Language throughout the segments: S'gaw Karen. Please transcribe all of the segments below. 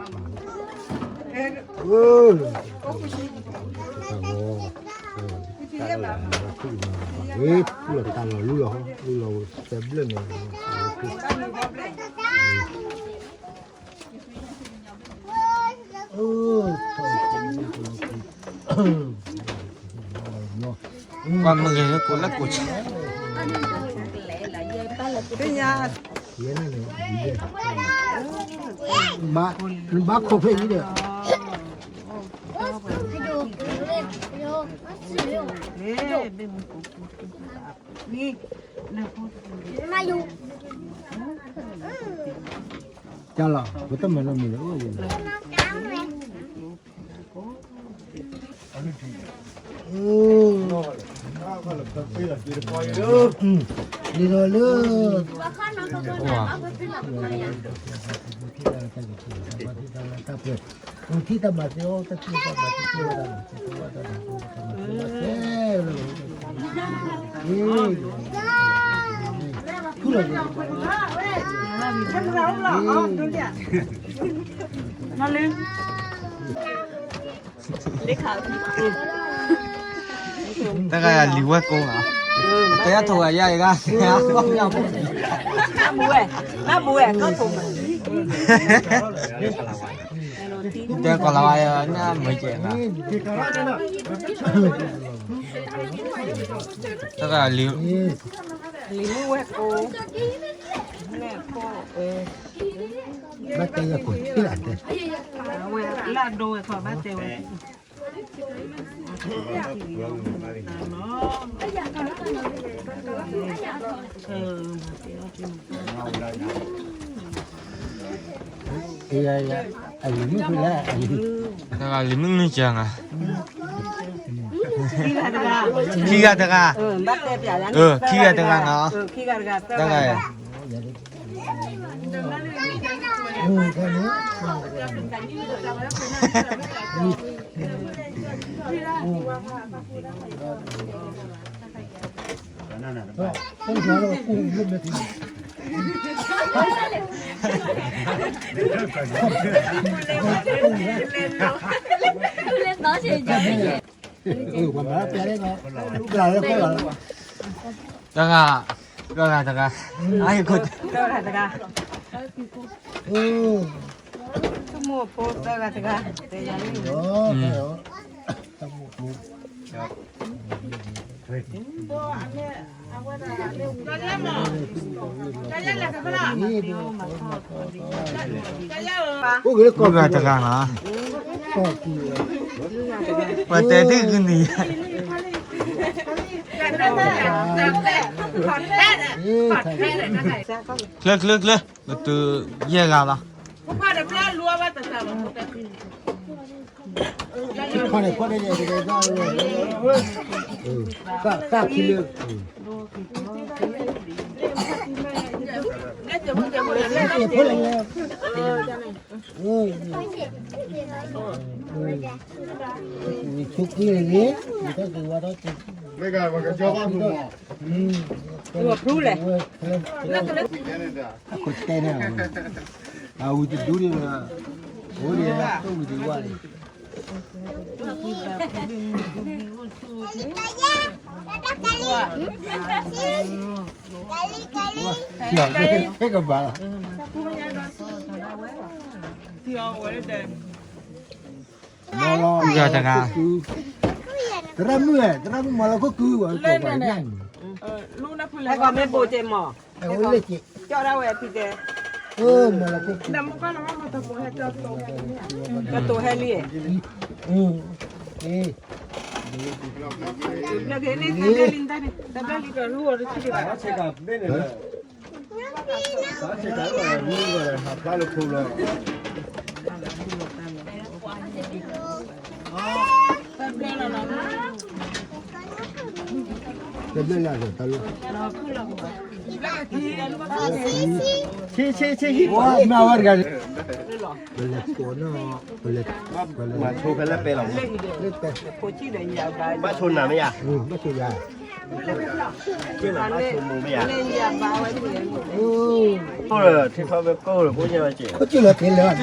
တၢ်ဂီၤ, တၢ်ဂီၤ, ဝ့ၢ် ဖုလီၤတၢ်လီၤ လူလီၤ, လူလီၤ သၢဘျၢၣ်န့ၣ်, ပှၤမုၢ်ဂ့ၤလၢကိးလၢကိးဆၢ, ဘၣ်ခိၣ်ဖဲအံၤဒီး ကလီၤ ပတမၤနီတမံၤလၢအိၣ်ဝဲ, ဒ်သိးလၢ တၢ်ပှဲၤ ပထံၣ်တၢ်မၤသ့အီၣ် တၢ်ထံၣ်တၢ်မၤသ့ တၢ်မၤသ့ တၢ်မၤသ့ ထူလီၤ, တဂၤလံၤဝဲကိးဂၤ, တဲထိးဂၤယါအံၤဂၤ, ဘၣ်ဘၣ်ဝဲ, ဘၣ်ဘၣ်ဝဲ, ကီၢ်ထိးမး, တဲကီးလီၤဝဲ နမ့ၢ်ကဲးဂၤ, တဂၤလံၤ, လံၤဝဲကိး, ဘၣ်တဲဝဲကိးထံၣ်လၢတဲ, ဝဲလၢအဒိဝဲခီ ဘၣ်တဲဝဲ အလံၤမုၣ်ဖဲလဲၣ်, တဂၤလံၤမုၣ်မ့ၢ်ကၢၤဂၤ, ခံဂၤတဂၤ, ခံဂၤတဂၤနီၤ, တဂၤ တဂၤ, တဂၤတဂၤ, တဂၤတဂၤ, တမိၢ်ဖိတဂၤတဂၤ, တဂၤတဂၤနီၤ, ပှၤတဲဒ်ဂုၢ်နံၤ, ချၢချၢချၢ, ပတုၤယဲၢ်ဂၤလီၤ. အဝံတဒူဒံး, အိၣ်ဒံး, ဝံတဝါဒံး. ကဘၣ်, မ့ၢ်လီၤ, တရၣ်မုၣ်, တရၣ်မုၣ်မ့ၢ်လီၤခိၣ်ကု, လၢနဖုလဲၣ်, မ့ၢ်ဘိးက့မး, ကၠီဒၣ်ဝဲဖံတဲ, ကတိၤဟဲလံ, တဘျီလံ, တဘျီလံကရူၢ်အီၤတထံၣ်ဘၣ်. ဆ့ဆ့ဆ့ဟံၣ်ပှၤမ့ၢ်ဝဲတဂၤန့ၣ်, ပလဲၤကိးနီၤ, ပလဲၤ, ပလဲၤ, ဘၣ်ဆိနၤမ့ၢ်ယါ, ဘၣ်ဆိယၤ. က့လၢအဆိမိၣ်မ့ၢ်ဧါ, အိၣ်ဒီးထံထီၣ်ဝဲကိၢ်ဒီးကိၢ်ညါဝဲက့ၤ, က့လၢက့လၢ,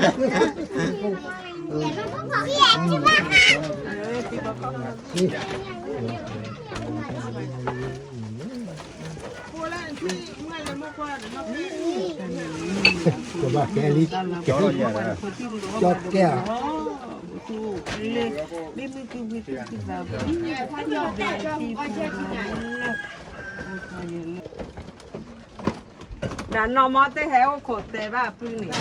ကဘၣ်ကဲလံ, ကဲလံ, ကၠီကဲဧါ. ဒီးနီၢ်မီၢ်တဟဲအိၣ်ခိးတဲဘၣ်အပုၢ်န့ၣ်,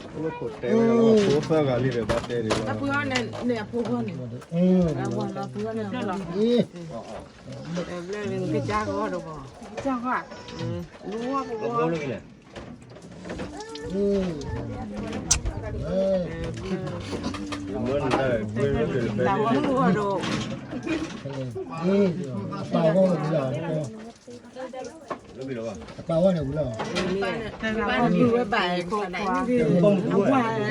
အိၣ်ခိးတဲဝဲလီၤအဖိသၢဂၤလံဒီးဘၣ်တဲန့ၣ်လီၤ, အပုၢ်ဟီန့ၣ် အဖိဂီၢ်န့ၣ်, အဝၤလီၤအပုၢ်ဟီန့ၣ်, ဘျဲၣ်လၢနကစၢ်ဂီၢ်ဒီးဘၣ်, ကစၢ်ဂီၢ်, လူဝဲပဂီၢ်, တၢ်မုၢ်ဂီၢ်ဒီး, အပၢ်ဂီၢ်ဝဲလီၤ, အပၢ်ဂီၢ်န့ၣ်ဝံၤလီၤ, တဂၤဂီၢ်မုၢ်ဝဲဘၣ်အဲၣ်ခိခွါ, အဝ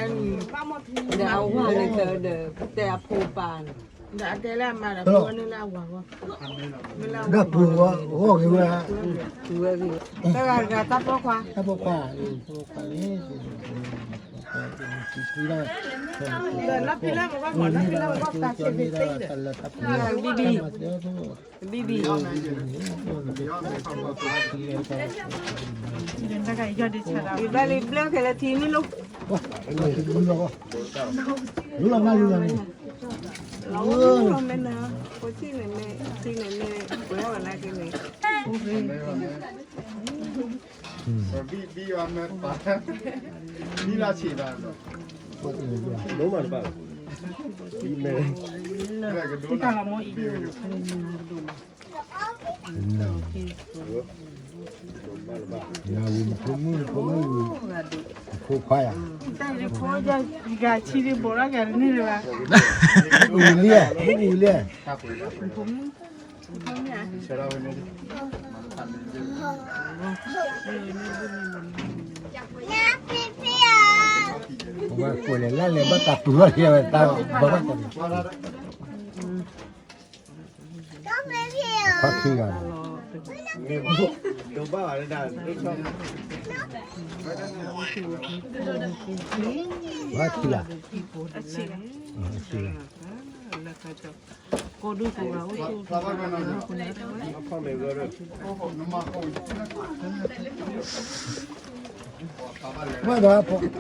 ၤ, ဒီးအဝၤန့ၣ်ဒီး, တဲအဖိပၢ်န့ၣ်, ဒီးအတဲလၢအမါဒီး, ဒီးပှၤဂီၢ်ဂ့ၤဝဲ, ဝဲဂ့ၤ, တၢ်ပိာ်ခွါ, တၢ်ပိာ်ခွါ, တၢ်ပိာ်ခွါန့ၣ်, ဒီးလီၤဖံလၢပဂီၢ်မး, လီၤဖံလၢပဂီၢ်တၢ်ဆံးဖံးသ့ဒီး, ဘံဘံ, ဘံဘံ, ဘံဘံ, ဘံဘံ, ဘျၢခဲလၢာ်ထံန့ၣ်လီၤ, လူလီၤမးလူလီၤန့ၣ်, လီၤမ့ၢ်နၤ, ဖိဆံးန့ၣ်မ့ၢ်, ဆံးန့ၣ်မ့ၢ်, ပှဲၤဝဲနာ်က့န့ၣ်, ဘံဘံအီၤမ့ၢ်ပာ်, ဘံလီၤဆံးဘၣ်, ဒိၣ်မးတဘၣ်, ဘံမဲ, နဝံဖိမုၣ်ဖိမုၣ်, ဖိခွါယၤ, ဂၤဆံဒံးဘိးလီၤဂၤတန့ၢ်လၢၤဘၣ်, ဝံၤလံ, ဝံၤလံ, ဝဲကွဲးလဲၤလၢလဲၤဘၣ်တၢ်ပူၤလီၤ, တၢ်ဘၣ်ဘၣ်, ဖါခံဂၤ, ဖါခံဂၤ, မ့ၢ်ဒီး,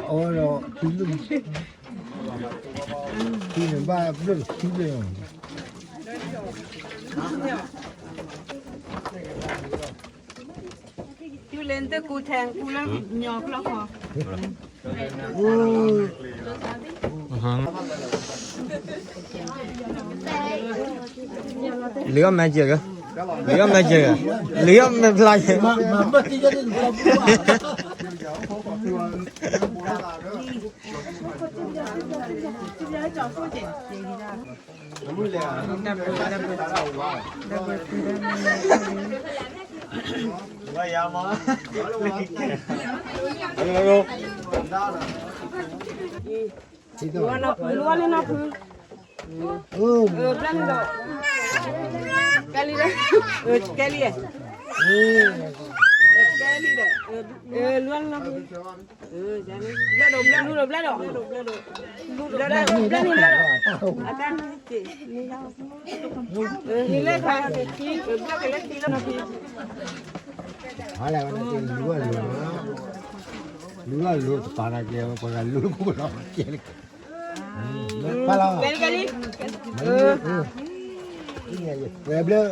အဝဲဒီး, ခံန့ၣ်ဘၣ်ဘျၢၣ်ခံဘျၢၣ်, တုၤလၢနတကူထဲကူလၢညီကျီၢ်ခီ, လံအီၣ်မဲကဲ, လံအီၣ်မဲကဲ, လံအီၣ်မဲဖျါကဲ, လူၤန့ၢ်နီၢ်ဖု, ဘျၢန့ၣ်ဒီး, ကဲလံဒီး, ကဲလံ, ကဲလံဒီး, လူၤန့ၢ်နီၢ်ဖု, လူၤဒီးဘျၢဒီး, လူၤဒီးဘျၢန့ၣ်ဒီး, အတၢ်န့ၣ်, ဟံးလၢခါ, ဘျၢက့ၤလၢခံလၢနီၢ်ဖံ, ဟါလၢဝဲန့ၣ်, လူၤအလိၤတပာ်နာ်က့, ပှၤဂၤလူၤလၢပှၤလီၤကဲလၢကဲ, ပာ်လီၤ, ကဲလံ, ကဲလံ, ဝဲဘျၢ,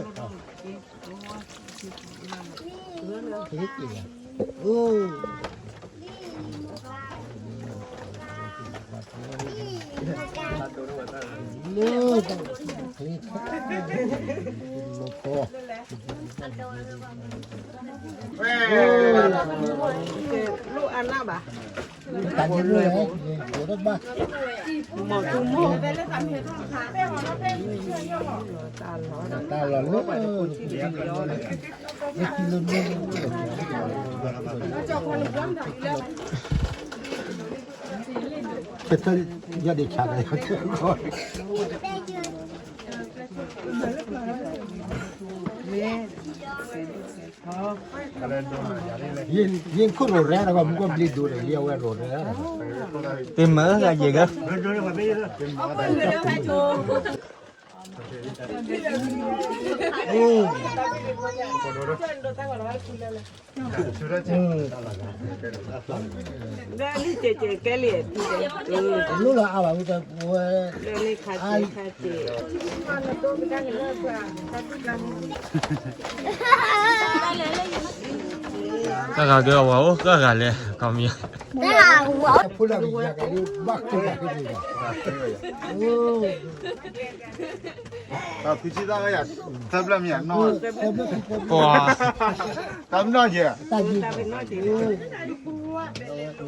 လူၤအနၢ်ဘၣ်, တၢ်န့ၣ်လၢ, မီၢ်သူမီၢ်, တၢ်လီၤလၢ, ပတၢ်ယီၢ်ဒံးဆါကဲ, ယ့ၢ်ခိၣ်ရိၣ်ရဲတဂၤ မူကဘျံးဒိၣ်ဒီး လံအဝဲရိၣ်ရဲ, တမၤဂၤယဲၢ်ဂၤ, လၢလံကဲကဲလံ, လၢလၢအါဘၣ်ဝဲ, ကဂၤကဲအဝဲအိၣ် ကဂၤလဲၣ် ကမံၤ, ဖိလၢကယၤကဲဒ်ဘၣ်ခိၣ်ဘၣ်ခိၣ်, တၢ်ဖုဆံသၣ်ဝဲယၤ, သၢဖျၢၣ်မံၤယၤနီၢ်, ပှၤ, တၢ်မနီၢ်ယဲၢ်, တၢ်ဖု, အၢ ဒီးဖျါခံဒီးလီၤ, အီမ့ၣ်အူဝဲ, တၢ်ဖုဝ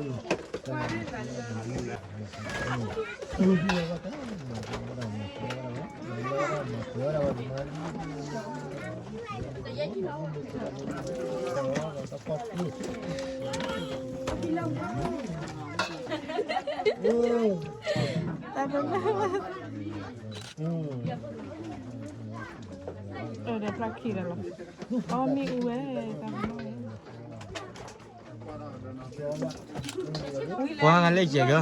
ဲ, ပှၤဂၤလဲၣ်ယဲၢ်ဂၤ,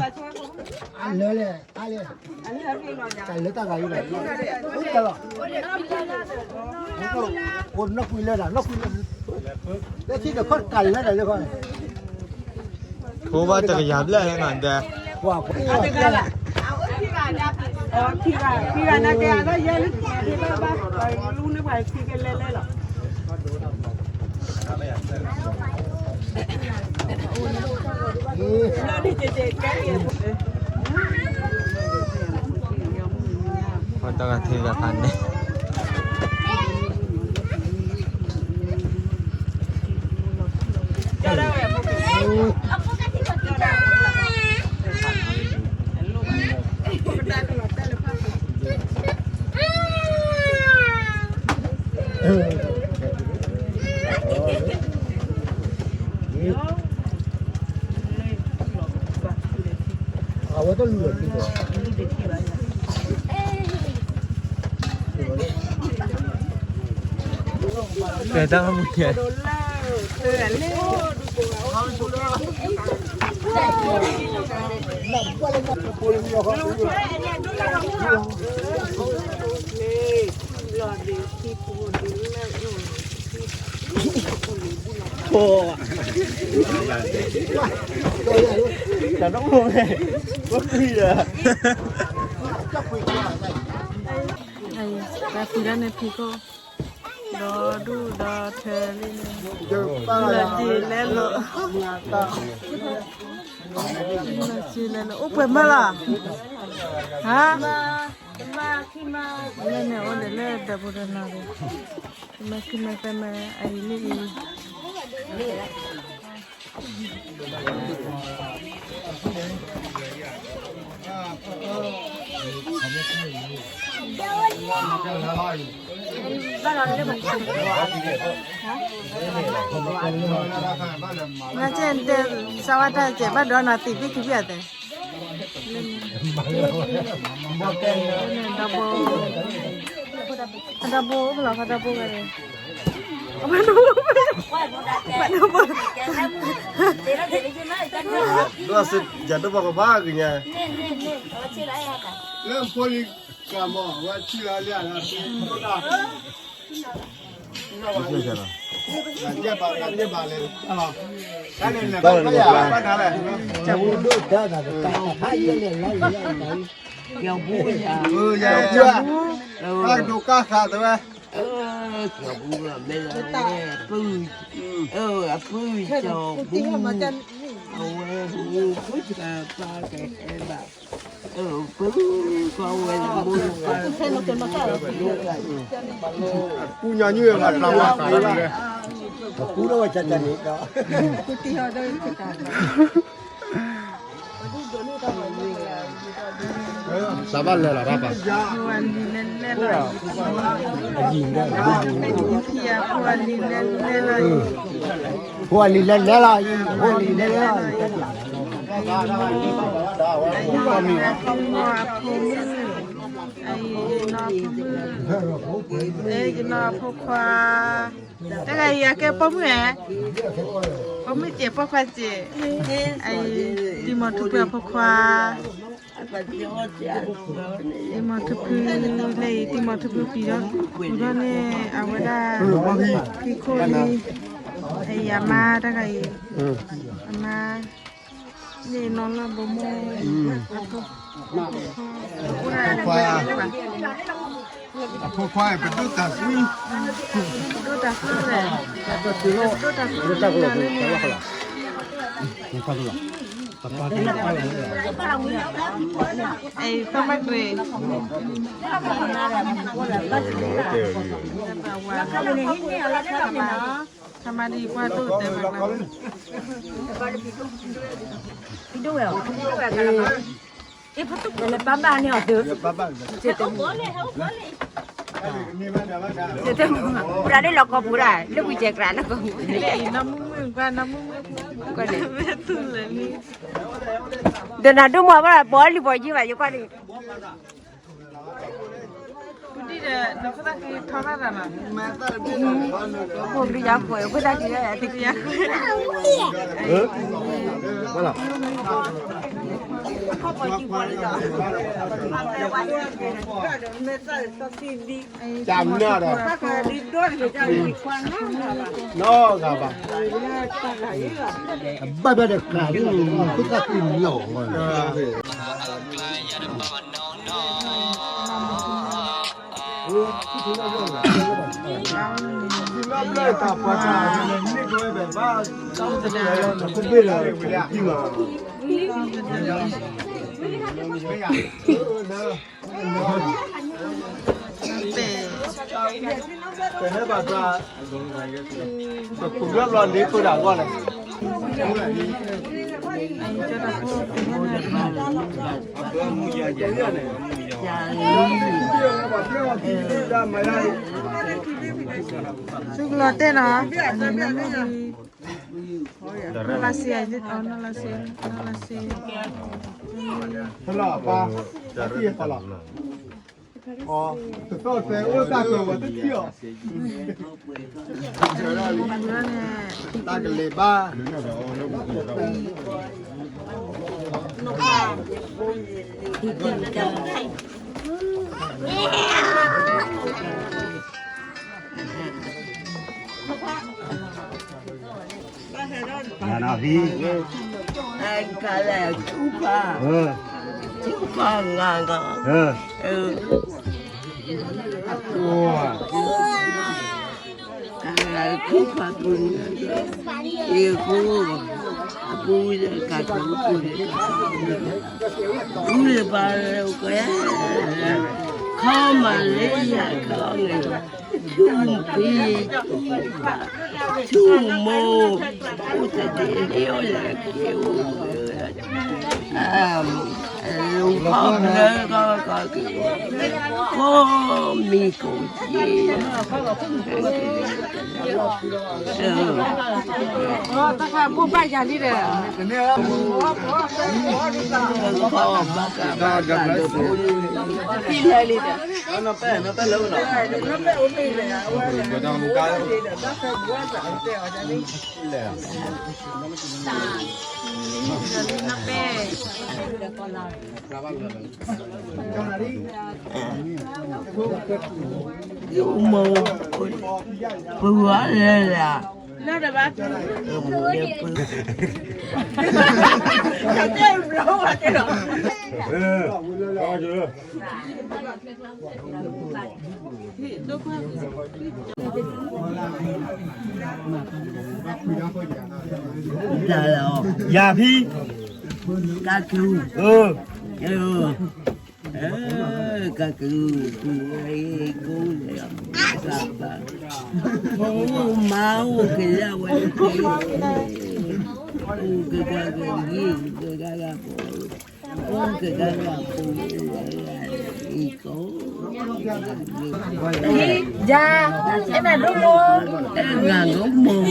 အလၢလဲၣ်, အလၢ, တၢ်လၢတၢ်ဂၤအံၤလဲၣ်, အိၣ်တၢ်လီၤ, အိၣ်နီၢ်ကွံာ်လၢဒၣ်, နီၢ်ကွံာ်လၢ, လၢထံတခီတၢ်လၢဒၣ်လၢခီန့ၣ် ဖိဘၣ်တကယၤဘျဲၣ်ဟဲနီၤဒဲး, ပှၤဖိဘၣ်တကယၤ, ခံဂၤ, ခံဂၤနာ်က့ၤအသးယဲၢ်လံ, ဘၣ်ဘၣ်, လူန့ၢ်ပှၤခံကလဲလဲလီၤ, ပှၤတဂၤထံဂၤဖးန့ၣ် အဝဲတလူၤလီၤ, တဲတၢ်မုၢ်ယဲၢ်, တၢ်နီၢ်မိၢ်န့ၣ် ကွၢ်ကွံာ်ဒီး တၢ်ဖံးတၢ်န့ၣ်ဖံးခိၣ်, ဒီဒူၣ်ဒီထၢလံန့ၣ်, လၢကံလဲလိာ်, လၢကံလဲလိာ် အိၣ်ပှဲၤမးလီၤ, ဟါ, လၢန့ၣ်အိၣ်ဒီးလၢဒီပူၤတနီၤဒီး, မ့ၢ်ခံမ့ၢ်သၢမ့ၢ်အံၤလံအံၤ မ့ၢ်ကဲတဲ စါဝါတၢ်ကဲ ဘၣ်ဒီးနၤသံၣ်ဖံးခံဖံးအသး ဒီဘိ, ဒီဘိ, ဖလီၤဖးဒီဘိဂၤန့ၣ်, ဒီဘိ, ဒီဘိ, ယၤဒိၣ်ပှၤကဘၣ်ကညါ, လၢဖိလံၤကမီၤ ဝဲထံလီၤလံ, ပၢ်ဒိၣ်ကါသးတဝဲ, အပုၢ်, အပုၢ်ကၠီၤပူ, အဝဲ, ပၢ်ကဟဲဘၣ်, အပုၢ်ကဝဲ, ပူညါညူၣ်ဝဲ, ပူထီၣ်ဝဲတၢ်တၢ်န့ၣ်ဒီး သးဘၣ်လဲၤလီၤတၢ်ပာ်, ဖိအလံၤလဲၤလဲၤလီၤ, ဖိအလံၤလဲၤလဲၤလီၤ, ဖိအလံၤလဲၤလဲၤလီၤ, ဖိမုၣ်, ဖိမုၣ်, အံၤ ယနီၢ်ဖိမုၣ်, အဲ ယနီၢ်ဖိခွါ, တဂၤအံၤအကဲပိာ်မုၣ်ဧါ, ပိာ်မုၣ်စဲး ပိာ်ခွါစဲး, အံၤ တံၤမီၤထူဖုအဖိခွါ, တံၤမီၤထူဖု, လၢအံၤ တံၤမီၤထူဖုပျံၤဒီး ပူၤထီၣ်န့ၢ် အဝဲဒၣ် ဖံခိၣ်လံ, အံၤအမါတဂၤအံၤ, အမါ န့ၣ်နီၢ်လၢဘိမိၢ်, အဖိခွါ ပဒိၣ်တၢ်သွံ, ပဒိၣ်တၢ်သွံလဲၣ်, ပဒိၣ်တၢ်သွံလဲၣ်, အဲ သးမါကွ့, သးမါဒံးကွၢ်ဒိၣ်တဲမး, ဒိၣ်ဝဲ, လၢပၢ်ဘၣ်န့ၣ်အီၤသု, ပှၤလၢလီၢ်ကီၢ်ပူၤဒၣ် လၢဝံၤစဲးကြးလၢကီၢ်ပူၤ, ဒီးနၤဒိၣ်မးဘၣ် ပှၤလံၤပှၤယံၤဘၣ် ယကွၢ်န့ၣ် ဖိဘျုးယၤကွဲး ဖိသၣ်ခံလၢတကယၤကွဲး, တၢ်မနုၤဒီး နီၢ်ဂၤဘၣ်, ဘၣ်ဘၣ်ဒီးကျးဒ်န့ၣ် ဖိသၣ်ခံလီၤ, ပဟဲဘၣ်ကျါ, ပပူၤလၢလီၤလ့ခိၣ်ဒၣ်ဂီၢ်လဲၣ်, သုကလီၤတဲာ်နီၤ, နီၢ်လါစ့, နီၢ်လါစ့, နီၢ်လါစ့, ဖဲလီၤပၢ်, တၢ်သံဖးလီၤ, တသီၣ်တဲအိၣ်တၢ်ကဝီၤတထံၣ်အီၤ, တၢ်ကလဲၤဘၣ် နဖံ, ကလဲၤဆူဖး, ဆူဖးငါက, ဆူဖးပူၤ, အပူၤ, အပူၤ, ခီမၤလ့ယၤခီန့ၣ်, ဆူဖံ, ဆူမိၢ်, အိၣ်တဒ့လၢအီၤလၢက့ၤအိၣ်, လူၤခီဖျိကီကီက့ၤ, ကိးမံၤကိးက့ၤ, တၢ်ဘိးဘၣ်ယၤလံဒီး, ဘၣ်ကဘၣ်ကဘၣ်, ဖံလဲၤလံဒီး, မ့ၢ်, ပှၤလဲၤလၢ, ယၤဖံ, ကးကၢ, ကးကၢ, ကးကၢ, ကးကၢ, မါအိၣ်က့ၤလၢဝဲ, အိၣ်က့ၤက့ၤ, အိၣ်က့ၤက့ၤ, အံၤကိး ယၤ, အဲၣ်နၤဒိၣ်မိၢ်, အဲၣ်နၤဒိၣ်မိၢ်,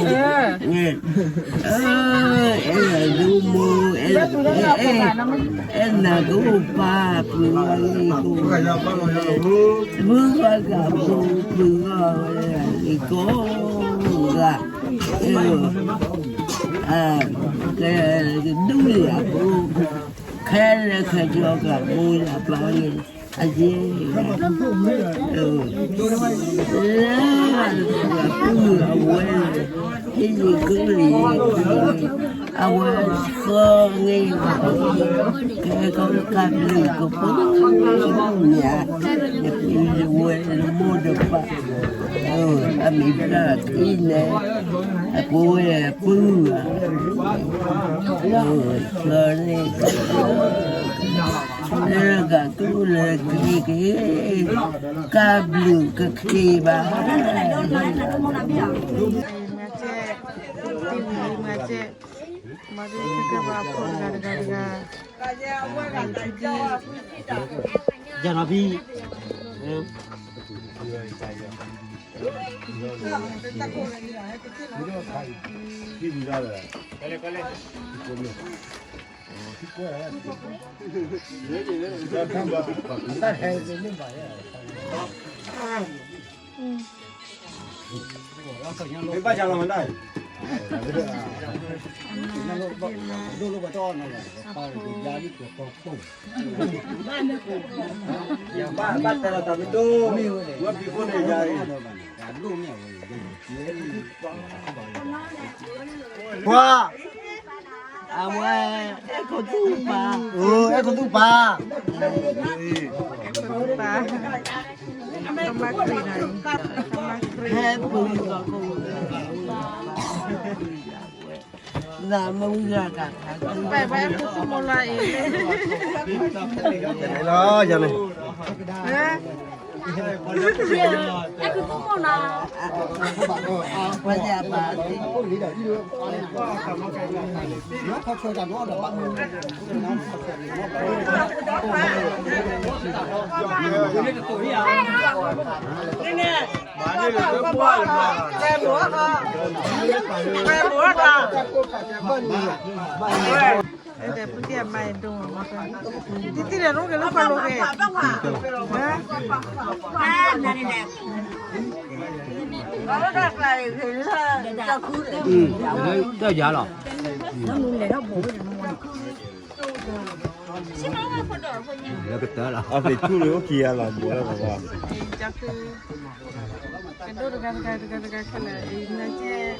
အဲၣ်နၤဒိၣ်မိၢ်, အဲၣ်နၤဒိၣ်ပၢ် ပုၢ်ဂီၢ်လံၤကိး, ပုၢ်ဂီၢ်ဂၤဖိ ပုၢ်ဂီၢ်ဂၤလံၤကိးဂၤ, ကဒူၣ်ယၤဖိ, ခဲလၢာ်ခဲဆ့ကဘိယၤပၢ်န့ၣ်, အယဲၢ် လၢ ပုၢ်အဝဲ, ဟ့ၣ်ယုၢ်ကလုၢ်ယဲၢ်, အဝဲသီန့ၢ်ဘၣ်, ကဲကီကဘျုးကဖိညါ, ယပုၢ်ယဝဲၢ်လၢမိၢ်ဒီးပၢ်, အမံၤဖျၢၣ်ခံန့ၣ်, အပုၢ်ဝဲၢ်ပုၢ်, သီန့ၢ် လၢဂၤသူၣ်လၢက့ၤက့ၤ, ကဘျုးကခ့ဘၣ်. မၤစဲ, မၤစဲ, မၤစဲတၢ်ကဘၣ်ဖိတဂၤတဂၤတဂၤ, ယၤနီၤဖံ မ့ၢ်ဘၣ်ဆါလီၤမနုၤ, ယဘၣ်တဲလီၤတၢ်မ့ၢ်တိ, ဝဲဖံးဖိန့ၣ်ယၤအံၤ, ပှၤ, အဝဲ, အဲၣ်ခိၣ်သူၣ်ပၢ်, အဲၣ်ခိၣ်သူၣ်ပၢ်, အဲၣ်ခိၣ်သူၣ်ပၢ်, ဟဲပူၤလီၤ, နမ့ၢ်ဝံၤလီၤ, အဲၣ်ခိၣ်သူၣ်မိၢ်လီၤအံၤ, လီၤယၤန့ၣ်, အဲၣ်ခိၣ်သူၣ်မိၢ်နီၤ, ပှၤယၤပၢ်, ဒ်သိးလၢပကဲလၢပှၤလိၤဂ့ၤ, တၢ်ယၤလီၤ, လၢကတၢၢ်လီၤ, အီၣ်ဖ့းထူၣ်လၢအိၣ်ခံဂၤလီၤ ဘိးလၢဘၣ်ဘၣ်, ကဒိၣ်တဂၤတဂၤတဂၤတဂၤခဲလၢာ်, တၢ်ယဲၢ်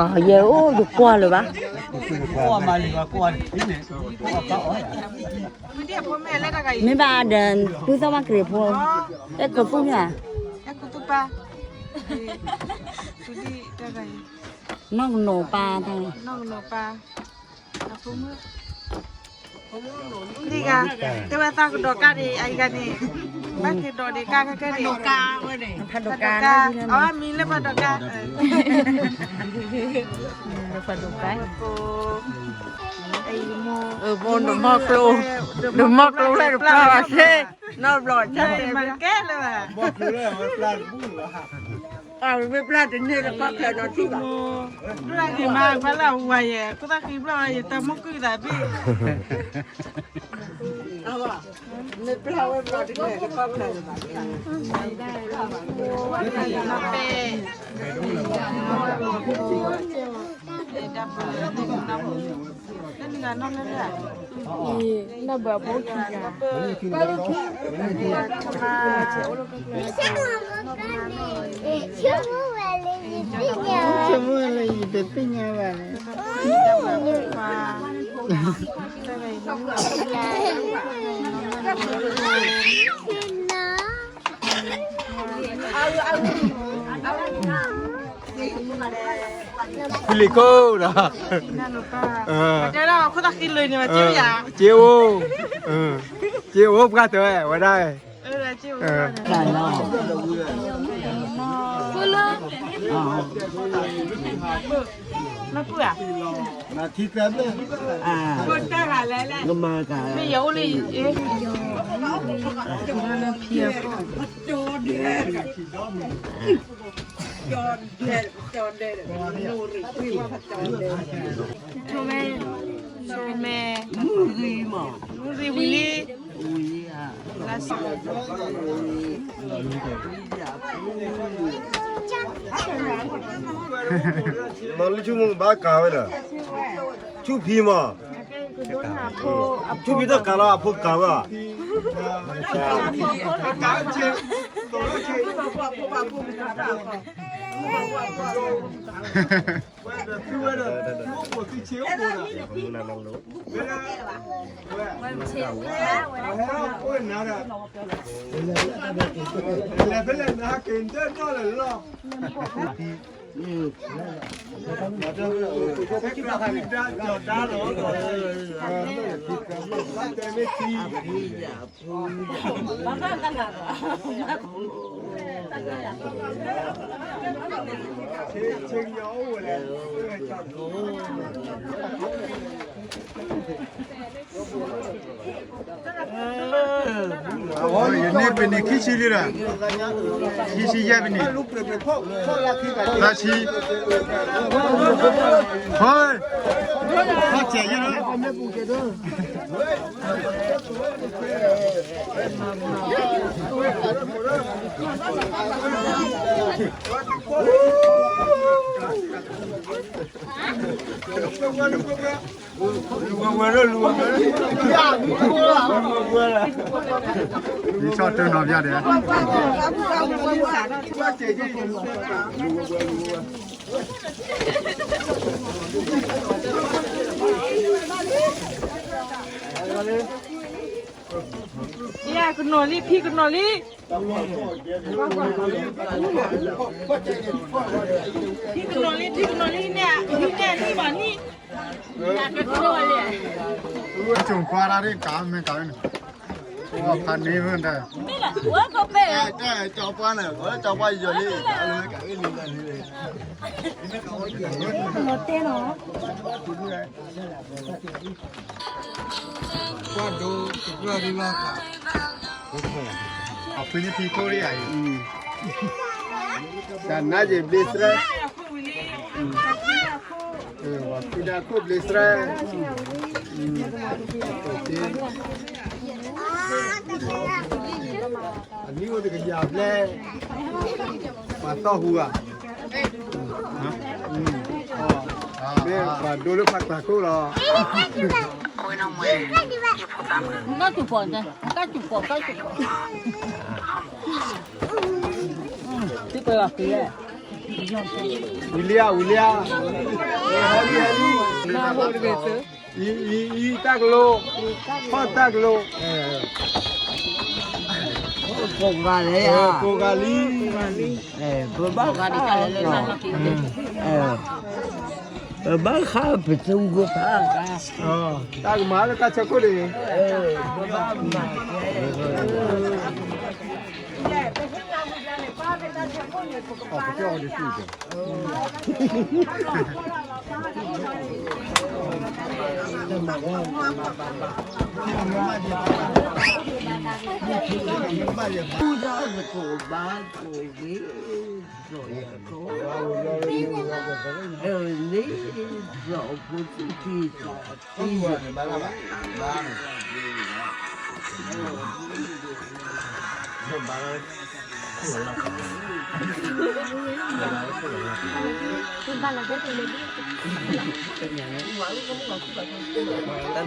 အိၣ်ယကွၢ်လၢၤဘၣ်, မ့ၢ်ဘၣ်ဒီး ပုၢ်သီၣ်ဘၣ်ကရံးဖိ, အဲၣ်ခိၣ်သူၣ်န့ၣ်, အဲၣ်ခိၣ်သူၣ်ပၢ်, နီၢ်ကနီၤပၢ်တၢ်, နီၢ်ကနီၤပၢ်, နံၤဂၤ, တဲဝဲသးကဒီးကါဒံး အအံၤဂၤန့ၣ်, ဘၣ်က့ၤဒီးဒံးကါခဲကဲဒံး, ဖးဒိးကါ, အမံၤလၢဖးဒိးကါ, ဖးဒိးကါ, မီၢ်ကျိ, ဒီးမီၢ်ကျိဖဲတပျၢ်ဘၣ်ဆ့, နီတဘျီဆဲ, မၤကဲလၢၤဘၣ်, အဝဲပျၢ်တန့ၢ်လၢခီၣ်ချၢနီတထံၣ်ဘၣ်, ဘျၢ်ဂ့ၤမး ပှၤလၢအဝၤယဲၢ် ခိၣ်သၣ်ဃံဘျၢ်အီၤ ယတၢ်မိၣ်ကုၢ်သးဘ့ၣ်, မ့ၢ်ပျၢ်ဝဲဘျီတန့ၢ်လၢခီၣ်ချၢလၢၤဘၣ်, ဆိကမိၣ်လၢယတသ့ၣ်ညါဘၣ်န့ၣ်, ဖံလံၤခိၣ်ဒီး, တဲလီၤခိၣ်သၣ်ဃံလၢာ်န့ၣ်, စ့အိၣ်, စ့အိၣ်ပှၢ်တၢ်ဝဲဒၣ်, မ့ၢ်ယအိၣ်လၢ, မ့ၢ်ယအိၣ်လၢ, လၢဖံအခိၣ်, ထိမဲ, ထိမဲ, မုၢ်ဂံၢ်မး, မုၢ်ဂံၢ်ဝံၤလံ, လါစ လီၤလၢဆူမူဘၣ်ကၤဝဲဒီး, ဆူဖံမး, ဆူဖံတကၤလီၤအဖိကၤဝဲ, ယန့ၢ်ပနံၣ်ခံဆံလံဒီး, ခံဆံယဲၢ်ပနံၣ်, သၢဆံ, ဟဲ, ဟဲကဲးယဲၢ်လီၤ. လူဝဲဝဲလီၤ, လူဝဲဝဲလီၤ, လူဝဲဝဲလီၤ, လူဝဲဝဲလီၤ, ဒ်ဆီၣ်တၢ်နီၤဖးဒဲး, ယကနီၤလံ, ဖံကနီၤလံ, ဖံကနီၤလံ, ဖံကနီၤလံ, နဲ, နဲန့ၢ်ဘၣ်န့ၣ်, ကၠိကွၢ်တၢ်ရ့ၣ်ကးမ့ၢ်ကးန့ၣ်, ဖးန့ၢ်ဝဲဒၣ်, ဝဲကပဲၢ်, ကၠီပှၢ်န့ၣ်, ဝဲကၠီပှၢ်ယီၤလံ, လီၤတဲနီၤ. ကွၢ်ဒိ, ကွၢ်ဒိလီၤ, အဖုန့ၣ်ဖံခိၣ်ရံၣ်ဧါအံၤ, တၢ်နါယ့ၣ်ဘျ့သရဲ, ဝၤဖုဒၣ်ခိၣ်ဘျ့သရဲ, အနံၣ်အိၣ်တကယၤဘျဲၣ်, ပှၤသီၣ်ဟူဧါ, မ့ၢ်ပှၤဒိလၢဖးကျၢၤခိၣ်လီၤ. တၢ်စူၤပီၤ, တၢ်စူၤပီၤ, တၢ်စူၤပီၤ, ဝံၤလံဧါ, ဝံၤလံဧါ, အံၤ, အံၤ, အံၤတၢ်ကလိ, ဖီၣ်တၢ်ကလိ, ကိးဂၤလံ, ကိးဂၤလံ, ပဘၣ်ဃး, ပဘၣ်ဃးပသူၣ်ကဖၣ်, တၢ်ကမၤလၢတၢ်ဆၢခိၣ်န့ၣ်, တၢ်န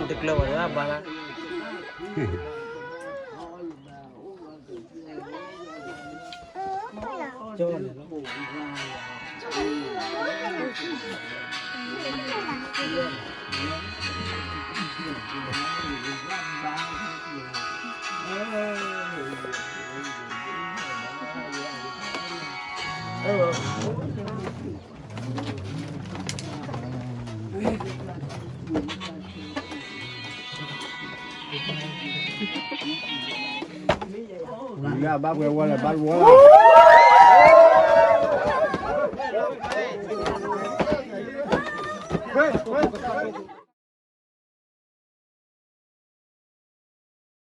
တကျၢၤဘၣ်လၢအဘၣ်လၢ ဝံၤလၢအဘၣ်ပှဲၤဝီလၢဘၣ်ဝီလီၤ.